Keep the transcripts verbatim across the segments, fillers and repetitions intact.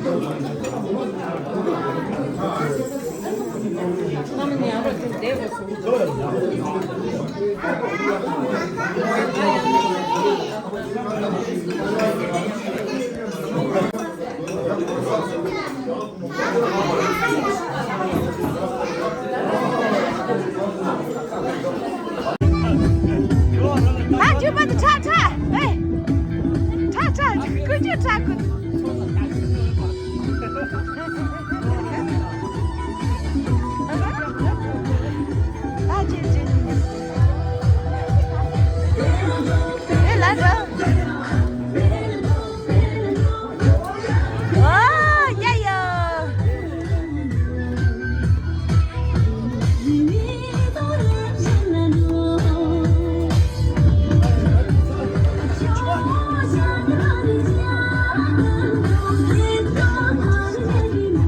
ད་རྒྱུད་པ་དེ་ཁྲ་ཁྲ། ཨེ། ཁྲ་ཁྲ། ཀུན་སྤྱོད་ཁྲ་ཀུན། ད་ཅི་ཅི། ཨེ་ལ་འགྲོ། ཨོ་ཡ་ཡ། ད་རེད་ད། དེ་རིང་ཁྲ་ཡ་རེད་ད། ཁྲ་ཡ་ཚང་མ་ཁྲ་ཡ།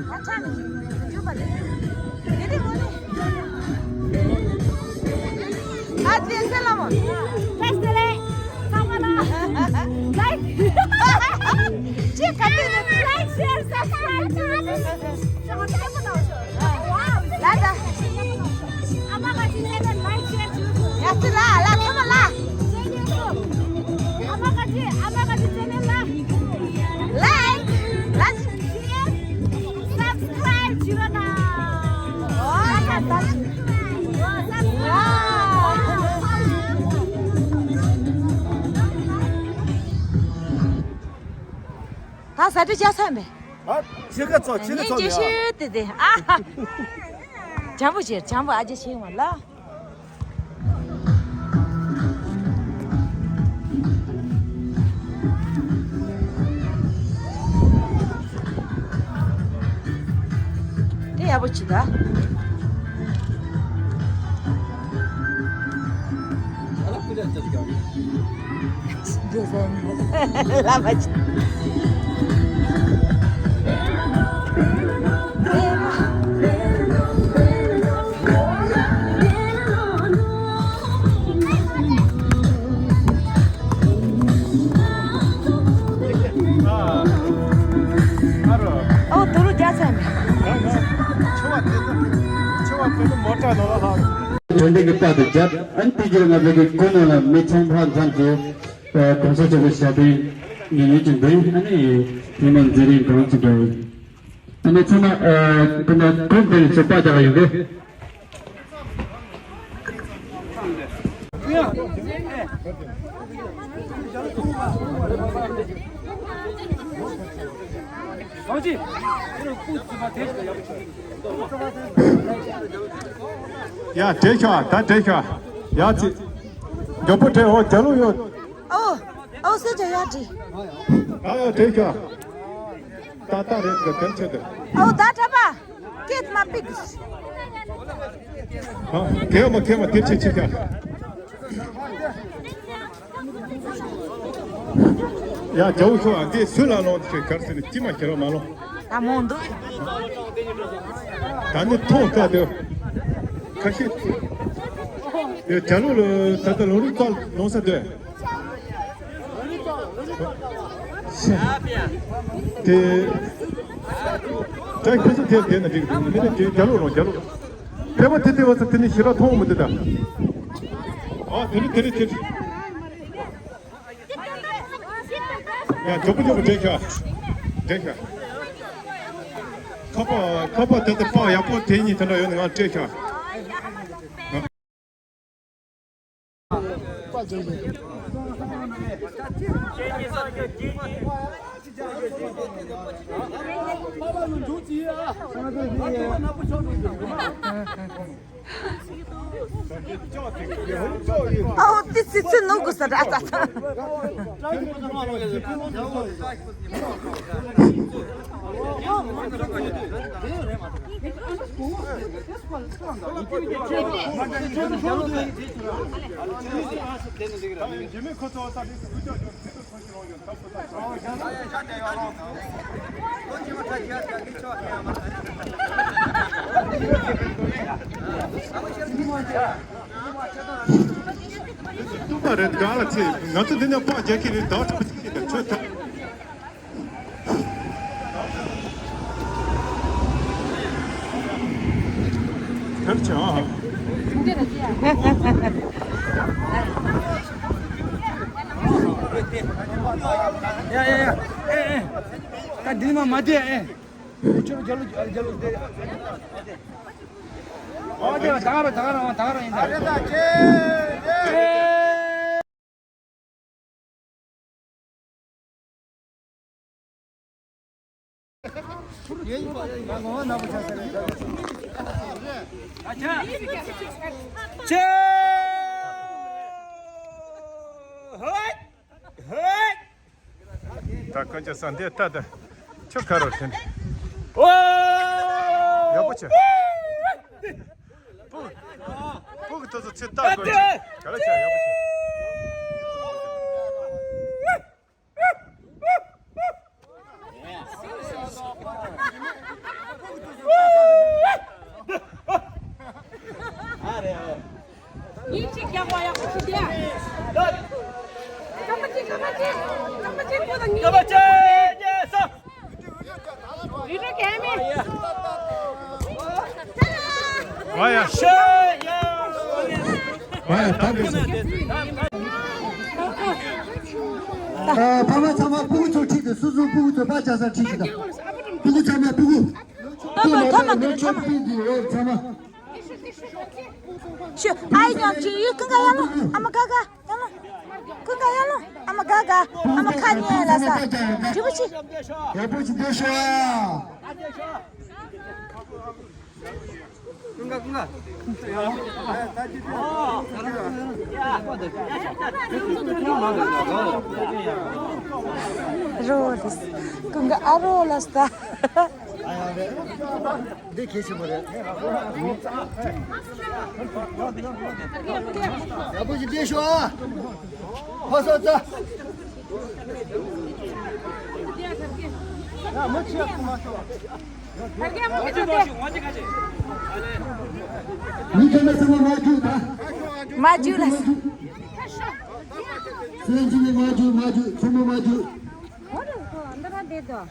ད་ཁྲ་ནི་རྒྱུག་པ་རེད། དེ་རིང་ངོ་ནི། ཨ་ཙི་སེ་ལ་མོ། ཏེ་སེ་ལེ། ཚང་མ་ལ། ལའིཀ་ཅི་ག་དུས་ནས། ལའིཀ་ཤེར་སབ་སི་ཀ་རའིབ། ལ་ད། ཨ་མ་ཀ་ཅི་ཆེ་ནལ་ལའིཀ་ཤེར་བྱོས། ཡ་ཙི་ལ་ལ་ཚང་མ་ལ། ཨ་མ་ཀ་ཅི། ཨ་མ་ཀ་ཅི་ཆེ་ནལ་ལ། ལའིཀ་ལ་ཤེར་སབ་སི་ཀ་རའིབ་བྱེད་རོགས་གནང་། ཨོ་ཡ་ད། ཨོ་སབ་སི་ཀ་རའིབ། ད་ཟ་འདྲི་བྱ་ས་མེད། ཨ་ཁྱེད་ཀ་ཚོ་ཁྱེད་ཀ་ཚོ་ངས་ཡ། ཞུ་དེ་དེ་ཨ། ཇམ་པོ་བྱེད། ཇམ་པོ་ཨ་ཅེ་ཆེ་བ་ལ། དེ་ཡག་པོ་བྱེད་ད། ལ་མ་བྱེད། ཨོ་དུ་རུ་རྒྱ་ཚ་མེད། དྲན་འདི་གི་པ་དུ་རྒྱབ། ཨན་དེ་རྒྱུ་ང་བོད་ཀྱི་ཀུན་ནང་ལ་མི་ཚང་ཕ་མཚམས་ཀྱི་གོང་ས་མཆོག་གི་ཞབས་པའི་ཉེ་ཉེ་ཅིག་འདུག་ཨ་ནི་ཉི་མ་མཛད་རིམ་གང་ཅིག་འདུག་ཨ་ནི་ཚང་མ་ཀུན་ནང་ཀུན་དེ་ཚོ་པ་རྒྱག་ཡོད་གི། ཡ་དྲེད་ཤོག་ད་དྲེད་ཤོག་ཡ་ཙི། མགྱོགས་པོ་དྲེད། འོ་རྒྱ་ལུག་ཡོད། ཨོ་ཨོ་སེ་ཅ་ཡ་དྲེད། ཨ་ཡ་དྲེད་ཤོག་ད་ལྟ་རེད་གི་དེར་ཆེད་དུ། ཨོ་ད་གྲྭ་པ། ཀེད་མ་པིག་ཨ་གེ་མ་གེ་མ་དེ་ཆེ་ཆེ་ཆ། ཡ་རྒྱ་བོ་ཤོག་ཨ་འདི་སུ་ལ་ལོང་དེ་གར་སི་ནི་ཅི་མ་ཁྱེར་བ་མ་ལོང་། ད་མོང་འདུག་ད་ནི་མཐོང་དཀའ་དེ། ཁ་ཤས། དེ་གྲྭ་ལོ་ལོ་ད་ལྟ་ལོ་རིགས་ཙག་ལོང་ས་དེ། དེ། ད་ཁོ་ཚོ་དེར་བསྡད་ན་འགྲིག་འདུག་མི་ནི་དེ་རྒྱ་ལོ་རང་རྒྱ་ལོ། ཕལ་པ་དེ་དེ་བ་ཚོ་དེ་ནི་ཞེ་དྲག་མཐོང་མི་འདུག་ད། ཨ་དེ་ནི་དེ་རེད་དེ་རེད། ཡ་མགྱོགས་པོ་མགྱོགས་པོ་འདྲེན་ཤོག་འདྲེན་ཤོག་ཁ་པར་ཁ་པར་དེ་དེ་པར་ཡག་པོ་དེ་གཉིས་དེ་འདྲ་ཡོད་ན་ང་སྤྲད་ཤོག་ཨའོ་ཏི་ཙི་ཙི་ནུ་གུ་ས་ར་ཙ་ཙ། ཐུག་པ་རེད་ག་ལ་ཚེ་ང་ཚོ་འདི་ནས་ཕག་རྒྱག་གི་རེད་ད་ཐུག་ཅིག་ཆོད་ཐལ། ཐབས་བྱ། ཡ་ཡ་ཡ། ཨེ་ཨེ། ད་འདི་མ་མ་དེ་ཨེ། ཁྱོད་རྒྱལ་ལོ་རྒྱལ་ལོ་དེ། ཨོ་དེ་ད་ག་ར་ད་ག་ར་ད་ག་ར་ཡིན་ད། ད་དཀོན་མཆོག་གསུམ་འདི་ལྟ་ད། ཁྱོད་ཁ་རོག་དེ་འདི། ཡག་པོ་བྱས། སྤུ་སྤུ་གི་ཐོག་ཚོ་ཚེ་ལྟ་དགོས་ཀྱི་ག་ལ་བྱས་ཡག་པོ་བྱས། ཡིན་གཅིག་རྒྱག་པ་ཡག་པོ་ཞིག་བསྡད། རྐང་པ་གཅིག་རྐང་པ་གཅིག་རྐང་པ་གཅིག་ཁོ་དང་གཉིས། རྐང་པ་གཅིག་གཉིས་གསུམ། ཡུལ་གྲུ་གལ་མེད། ཨ་ཡ། ཤ་ཡ། ཨ་ཡ་ད་དགོས་སོང་། ཨ་ཕ་མ་ཚང་མ་སྤུ་གུ་ཚོ་ཁྲིད་དེ་སོ་སོའི་སྤུ་གུ་ཚོ་པ་ཆ་ས་ཁྲིད་ཀྱི་དང་། སྤུ་གུ་ཚང་མ་སྤུ་གུ། ཐོག་མ་ཐོག་མ་འདི་ལ་ཐོག་མ། ཤུ། ཨའི་ཉོག་ཅི་ཡི་ཀུན་དགའ་ཡར་ལོངས། ཨ་མ་དགའ་དགའ་ཡར་ལོངས། ཀུན་དགའ་ཡར་ལོངས། ཨ་མ་དགའ་དགའ། ཨ་མ་ཁ་ཉལ་ལ་ས། འགྲིག་པོ་ཆི། ཡག་པོ་ཆི་བསྡད་ཤོག་ཨ། ཀུན་དགའ་ཀུན་དགའ། རོ་རེད། ཀུན་དགའ་ཨ་རོ་ལ་ས། འདི་གལ་ཆེན་པོ་རེད། ཡག་པོ་ཞིག་བསྡད་ཤོག་ཨ། ཕོ་སོ་ཙ། ཡ་མི་ཆེ་ཁོ་མ་ཤོག་མི་ཁྱོད་ཚང་མ་མ་རྒྱུག་ད། མ་རྒྱུག་ལ། སེམས་ཅན་ནི་མ་རྒྱུག་མ་རྒྱུག་ཆུ་མོ་མ་རྒྱུག་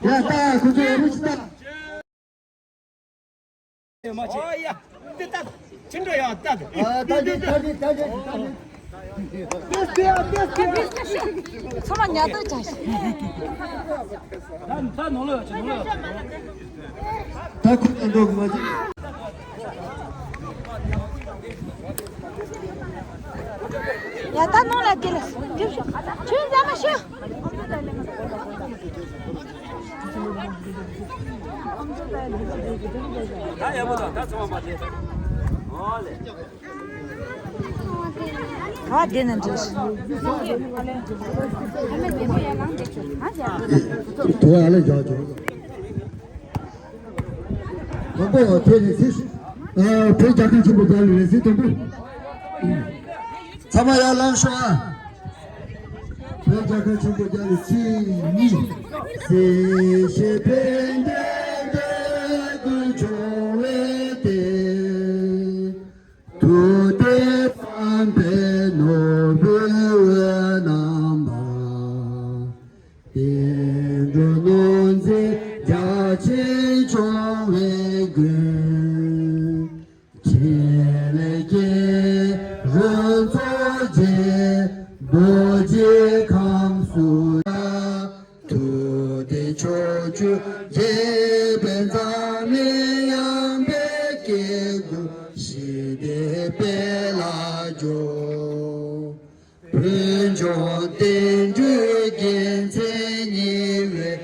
ཡ་ད་ཁོ་ཚོ་ཡག་པོ་ཞིག་ལྟ། ཨོ་ཡ། དེ་ལྟ། ཕྱི་འགྲོ་ཡ་ལྟ། ཨ་ད་དེ་ད་དེ་ད་དེ་ད་དེ། ཚང་མ་ཉལ་ཐ་ཆགས་ཤིག་ད་ད་ནང་ལོགས་ཡོད་ཆུ་ནང་ལོགས་ཡོད། ད་ཁོ་ད་འགྲོ་གི་མ་ཅིག་ཡ་ད་ནང་ལ་དེ་ལ་འགྲིབ་ཤོག་ཁྱོད་འཛའ་མ་ཤོག་ད་ཡག་པོ་དང་ད་ཚང་མ་མ་བསྡད། ཨོ་ལེ། ཨ་དེ་ན་འདྲེས། དེ་ཨ་ལེ་རྒྱག་རྒྱུ། དང་པོ་ཡང་ཐེ་རེ་སི། ཨ་བོད་རྒྱལ་ཁབ་ཆེན་པོ་རྒྱལ་ལ་རེ་སི་དང་པོ། ཚང་མ་ཡར་ལངས་ཤོག་ཨ། བོད་རྒྱལ་ཁབ་ཆེན་པོ་རྒྱལ་ལ་གཅིག་གཉིས། སྲིད་ཞི་ཕན་བདེ་འདོད་དགུ་འབྱུང་བའི་དེ། ཐུབ་བསྟན་བསམ་པའི་ནོར་བུའི་འོད་རྣམ་པ། བསྟན་འགྲོ་ནོར་འཛིན་རྒྱ་ཆེན་སྐྱོང་བའི་མགོན། ཕྲིན་ལས་ཀྱི་རོལ་མཚོ་རྒྱས། རྡོ་རྗེ་ཁམས་སུ་ཐུབ་བསྟན་ཕྱོགས་བཅུར་རྒྱས་པའི་འཛམ་གླིང་ཡངས་པའི་སྐྱེ་རྒུ་ཞི་བདེ་སྤེལ་ལ་འཇུག་བོད་ལྗོངས་བསྟན་འགྲོའི་རྒྱལ་མཚན་ཉིད་པའི་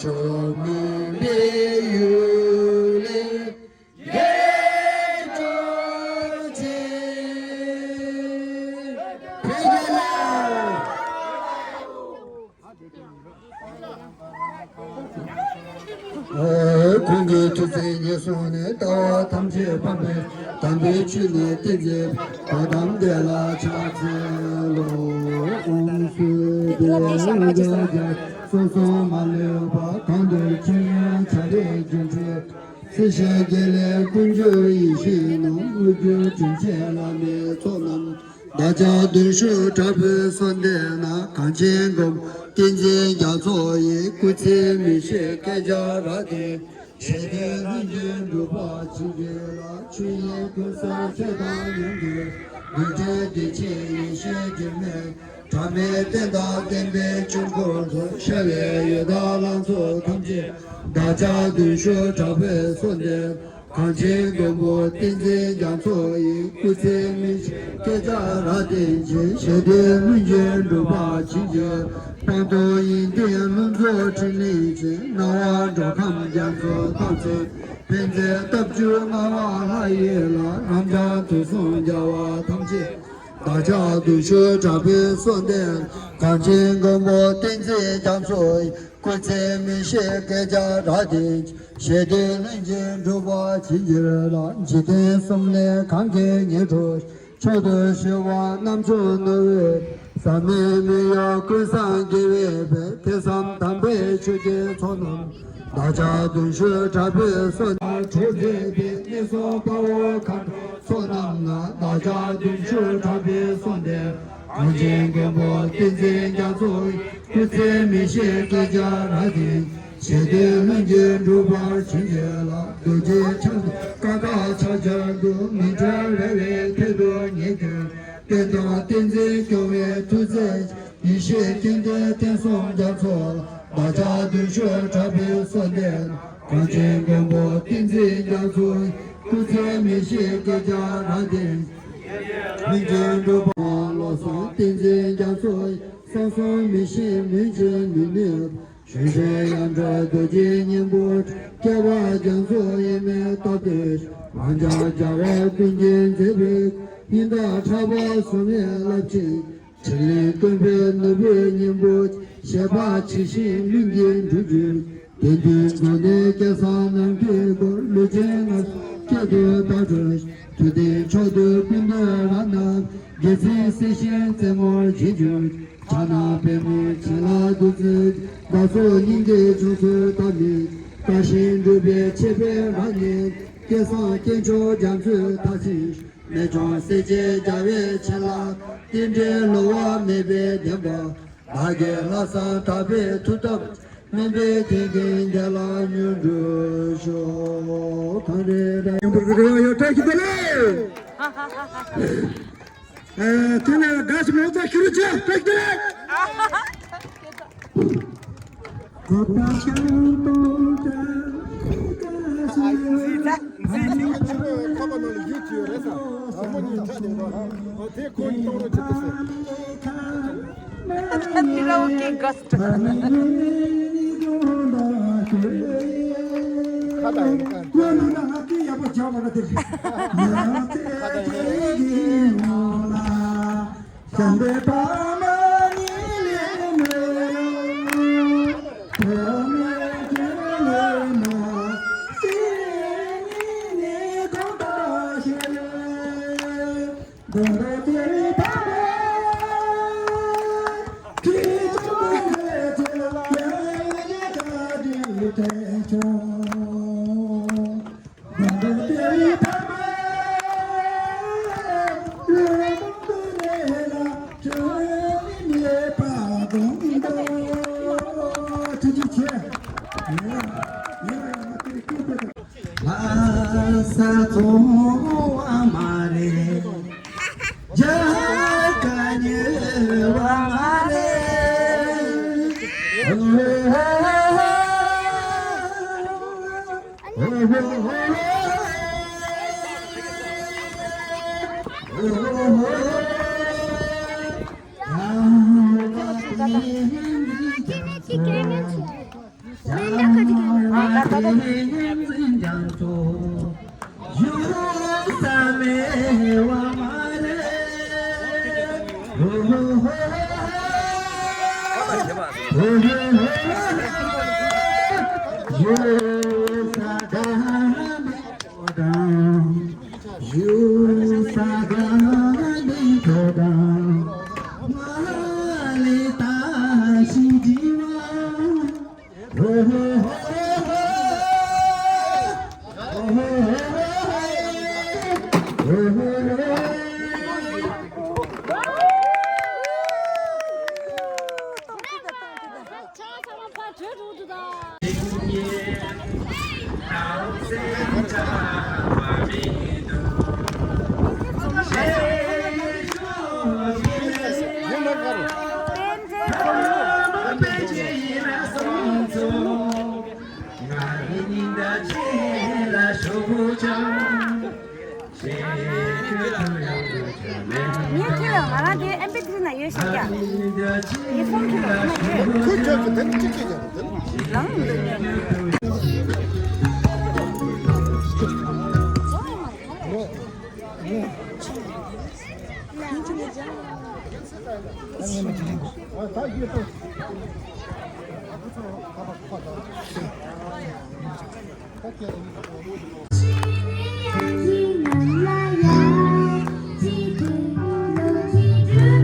གྲོགས་མུན་པའི་ཡུལ་ལས་རྒྱལ་འགྲོ་ཆེ། བོད་རྒྱལ་ལོ། ཨོ། གོང་གི་ཐུགས་བརྩེ་ཉེར་བཟུང་ནས། ལྟ་བ་ཐམས་ཅད་སྤངས་པའི་དམ་པའི་ཆོས་ནི་ཏིང་འཛིན་དོན་དམ་བདེ་བླག་ཕྱག་འཚལ་ལོ། ཨོཾ་སྭ་སྟི། སོ་སོ་མ་ལུས་པ་གང་དུ་མཆིས་ན། བྱ་རིགས་སྒྱུ་འཕྲུལ་སྲིད་ཞིའི་དགེ་ལེགས་ཀུན་འབྱུང་ཡེ་ཤེས་རྣམས། དངོས་བརྒྱུད་དྲིན་ཅན་བླ་མའི་ཚོགས་རྣམས། བདག་ཅག་གདུང་ཤུགས་དྲག་པོས་གསོལ་འདེབས་ན། གངས་ཅན་མགོན་པོ་བསྟན་འཛིན་རྒྱ་མཚོ་ཡི། སྐུ་ཚེ་མི་ཤིགས་བསྐལ་བརྒྱར་རབ་བརྟན། ཞི་བདེའི་ལྷུན་གྱིས་འགྲུབ་པར་བྱིན་གྱིས་རློབས། ཆོས་དབྱིངས་ཀུན་གསལ་ཚེ་དང་ཉིད་ཀྱི། རིག་འཛིན་བདེ་ཆེན་ཡེ་ཤེས་འགྱུར་མེད། གྲངས་མེད་རྟེན་དང་བརྟེན་པའི་དཀྱིལ་འཁོར་དུ། ཤར་བའི་འོད་ཟླ་ལང་ཚོ་ཐམས་ཅད། བདག་ཅག་གདུང་ཤུགས་དྲག་པོས་གསོལ་འདེབས། གངས་ཅན་མགོན་པོ་བསྟན་འཛིན་རྒྱ་མཚོ་ཡི། སྐུ་ཚེ་མི་ཤིགས་བསྐལ་བརྒྱར་རབ་བརྟན་ཅིང་། ཞི་བདེའི་ལྷུན་གྱིས་འགྲུབ་པར་བྱིན་གྱིས། སྤངས་རྟོགས་དབྱིངས་ལྡན་ལྷུན་རྫོགས་ཕྲིན་ལས་ཀྱིས། སྣང་བ་འགྲོ་ཁམས་རྒྱ་མཚོ་དྭངས་བསིལ། ཕན་མཛད་སྟོབས་བཅུ་མངའ་བ་ལྷ་ཡི་ལྷ། རབ་འབྱམས་དུས་གསུམ་རྒྱལ་བ་ཐམས་ཅད། བདག་ཅག་གདུང་ཤུགས་དྲག་པོས་གསོལ་འདེབས། གངས་ཅན་མགོན་པོ་བསྟན་འཛིན་རྒྱ་མཚོ་ཡི། སྐུ་ཚེ་མི་ཤིགས་བསྐལ་བརྒྱར་རབ་བརྟན། ཞི་བདེའི་ལྷུན་གྱིས་འགྲུབ་པར་བྱིན་གྱིས་རློབས། འཇིག་རྟེན་གསུམ་ལས་གང་གི་ཉེར་འགྲོ། མཆོག་ཏུ་གཞོལ་བ་རྣམ་མཆོག་ནོར་བུའི། ཟག་མེད་མི་གཡོ་ཀུན་བཟང་རྒྱལ་བའི་དཔལ། ཐོས་བསམ་དམ་པའི་ཆོས་ཀྱི་ཚོགས་རྣམས། བདག་ཅག་གདུང་ཤུགས་དྲག་པོས་གསོལ། འཕྲོག་མཛད་པའི་གནས་སོགས་དཔའ་བོ་མཁའ་འགྲོ་ཚོགས་རྣམས་ལ། བདག་ཅག་གདུང་ཤུགས་དྲག་པོས་གསོལ་འདེབས། གངས་ཅན་མགོན་པོ་བསྟན་འཛིན་རྒྱ་མཚོ་ཡི། སྐུ་ཚེ་མི་ཤིགས་བསྐལ་བརྒྱར་རབ་བརྟན། ཞི་བདེའི་ལྷུན་གྱིས་འགྲུབ་པར་བྱིན་གྱིས་རློབས། རྡོ་རྗེ་འཆང་ཏེ་ཀ་དག་ཕྱག་རྒྱར་འདུད། མི་འབྲལ་རལ་བའི་ཐད་དུ་ཉེར་བསྐྱོད། བསྟན་དང་བསྟན་འཛིན་སྐྱོང་བའི་མཐུ་རྩལ། ཡེ་ཤེས་སྐྱེ་མཐའི་རྟེན་གསུམ་རྒྱ་མཚོ་ལ། བདག་ཅག་གདུང་ཤུགས་དྲག་པོས་གསོལ་འདེབས། གངས་ཅན་མགོན་པོ་བསྟན་འཛིན་རྒྱ་མཚོ་ཡི། སྐུ་ཚེ་མི་ཤིགས་བསྐལ་བརྒྱར་རབ་བརྟན། ལྷུན་གྱིས་འགྲུབ་པ་བློ་བཟང་བསྟན་འཛིན་རྒྱ་མཚོ་ཡི། བསམ་བཟང་མི་ཤེས་མུན་གྱི་མི་ནུས་པ། གཞོན་གཞོན་ཡང་སྤྲུལ་རྡོ་རྗེ་སྙིང་པོ། བསྐལ་པ་རྒྱ་མཚོ་ཡི་མེ་སྟོབས་ཀྱིས། རང་ཅག་རྒྱལ་བ་ཀུན་གྱི་མཛད་པའི། སྙན་དར་ཁྲ་བོ་སུ་མའི་རླབས་ཆེན། ཕྲིན་ལས་སྟོན་པའི་ནོར་བུའི་སྙིང་པོ། བཞད་པ་ཇི་བཞིན་ལྷུན་གྱིས་འགྲུབ་གྱུར། དེང་དུས་འགོ་ནས་སྐལ་བཟང་ནམ་མཁའི་སྒོར། ལུས་ཅན་ངན་སོང་སྐྱེ་སྡུག་དག་སྒྲོལ། ཐུབ་བསྟན་མཆོག་ཏུ་ཀུན་འདུས་རབ་རྣམས། དགེ་ཚུལ་གསེར་བཞིན་རྩེ་མོར་བརྗིད་གྱུར། ཕྱག་ན་པདྨོ་བྱིན་རླབས་བདུད་རྩི། བདག་སོགས་སྙིང་གི་ཕྱོགས་སུ་བལྟ་མིན། བལྟ་ཞིང་འགྲུབ་པའི་ཆེ་བའི་རབ་བརྙེས། སྐལ་བཟང་སྐྱེས་མཆོག་རྒྱ་མཚོའི་མཐར་ཕྱིན། རྨད་བྱུང་སྲས་བཅས་རྒྱལ་བའི་བྱིན་རླབས། རྟེན་འབྲེལ་བསླུ་བ་མེད་པའི་བདེན་པ། བདག་གི་ལྷག་བསམ་དག་པའི་མཐུ་སྟོབས། སྨིན་པའི་དེང་འདིར་བདེ་བླག་མྱུར་འགྲུབ་ཤོག་གངས་རི་ར། ཡོང་བར་རེ་བ་ཡོད། བཀྲ་ཤིས་བདེ་ལེགས། ཨ། དེ་ནས་དགའ་ཞིག་མོ་ཚ་ཁྱུ་རུ་ཆེ་བཀྲ་ཤིས་བདེ་ལེགས། Karaoke ghost. ལྷ་ས་ཚོང་བ་མ་རེད། རྒྱ་ག་ཉེ་བ་མ་རེད། ངས་ཁྱེད་ལ་ང་རང་དེ་ཨེམ་པི་ཐི་རི་ན་ཡོད་ཤག་ཀྱང་། ངའི་ཕོན་ཁྱེད་ལ་ང་ཡོད། ཁོས་ཁྱོད་ཀྱི་དེ་གཅིག་གཅིག་ཀྱང་དེ་ལ་རང་མི་འདུག་ཉན།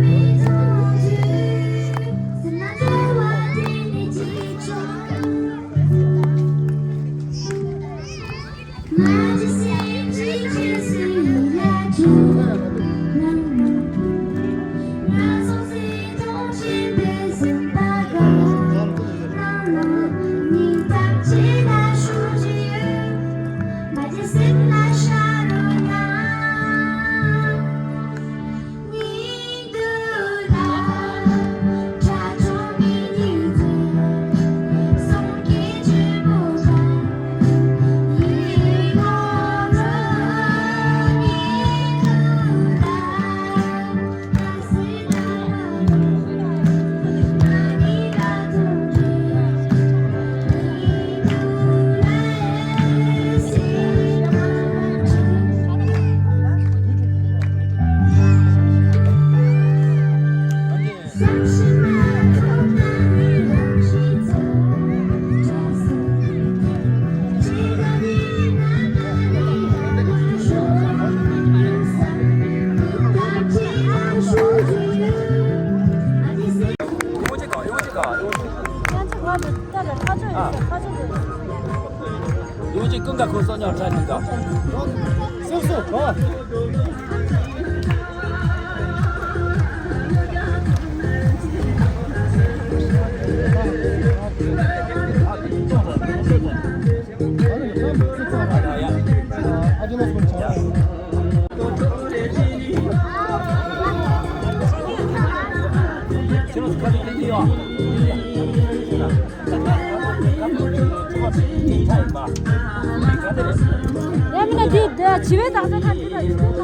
ཡ་མིན་ན་འདི་འདི་བྱི་བའི་དྭགས་པོ་ཁ་འདི་ལ་བྱི་བའི་དྭགས་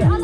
པོ།